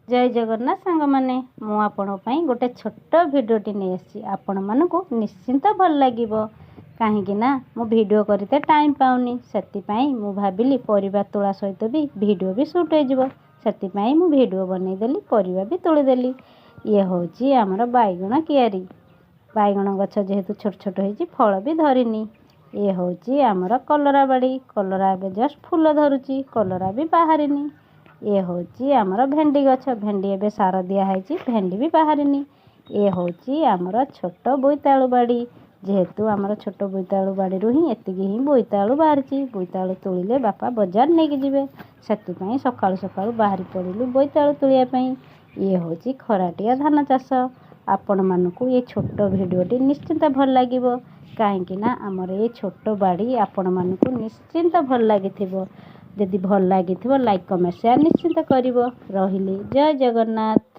ଜୟ ଜଗନ୍ନାଥ ସାଙ୍ଗମାନେ, ମୁଁ ଆପଣଙ୍କ ପାଇଁ ଗୋଟେ ଛୋଟ ଭିଡ଼ିଓଟି ନେଇ ଆସିଛି। ଆପଣମାନଙ୍କୁ ନିଶ୍ଚିନ୍ତ ଭଲ ଲାଗିବ, କାହିଁକି ନା ମୁଁ ଭିଡ଼ିଓ କରିତେ ଟାଇମ୍ ପାଉନି। ସେଥିପାଇଁ ମୁଁ ଭାବିଲି ପରିବା ତୋଳା ସହିତ ବି ଭିଡ଼ିଓ ବି ସୁଟ୍ ହେଇଯିବ। ସେଥିପାଇଁ ମୁଁ ଭିଡ଼ିଓ ବନେଇଦେଲି, ପରିବା ବି ତୋଳିଦେଲି। ଇଏ ହେଉଛି ଆମର ବାଇଗଣ କିଆରି। ବାଇଗଣ ଗଛ ଯେହେତୁ ଛୋଟ ଛୋଟ ହେଇଛି, ଫଳ ବି ଧରିନି। ଇଏ ହେଉଛି ଆମର କଲରା ବାଡ଼ି। କଲରା ଏବେ ଜଷ୍ଟ ଫୁଲ ଧରୁଛି, କଲରା ବି ବାହାରିନି। ଇଏ ହେଉଛି ଆମର ଭେଣ୍ଡି ଗଛ। ଭେଣ୍ଡି ଏବେ ସାର ଦିଆହେଇଛି, ଭେଣ୍ଡି ବି ବାହାରିନି। ଇଏ ହେଉଛି ଆମର ଛୋଟ ବୋଇତାଳୁ ବାଡ଼ି। ଯେହେତୁ ଆମର ଛୋଟ ବୋଇତାଳୁ ବାଡ଼ିରୁ ହିଁ ଏତିକି ହିଁ ବୋଇତାଳୁ ବାହାରିଛି। ବୋଇତାଳୁ ତୋଳିଲେ ବାପା ବଜାର ନେଇକି ଯିବେ, ସେଥିପାଇଁ ସକାଳୁ ସକାଳୁ ବାହାରି ପଡ଼ିଲୁ ବୋଇତାଳୁ ତୋଳିବା ପାଇଁ। ଇଏ ହେଉଛି ଖରାଟିଆ ଧାନ ଚାଷ। ଆପଣମାନଙ୍କୁ ଏ ଛୋଟ ଭିଡ଼ିଓଟି ନିଶ୍ଚିନ୍ତ ଭଲ ଲାଗିବ, କାହିଁକି ନା ଆମର ଏ ଛୋଟ ବାଡ଼ି ଆପଣମାନଙ୍କୁ ନିଶ୍ଚିନ୍ତ ଭଲ ଲାଗିଥିବ। ଯଦି ଭଲ ଲାଗିଥିବ, ଲାଇକ୍, କମେଣ୍ଟ, ସେୟାର ନିଶ୍ଚିନ୍ତ କରିବ। ରହିଲି, ଜୟ ଜଗନ୍ନାଥ।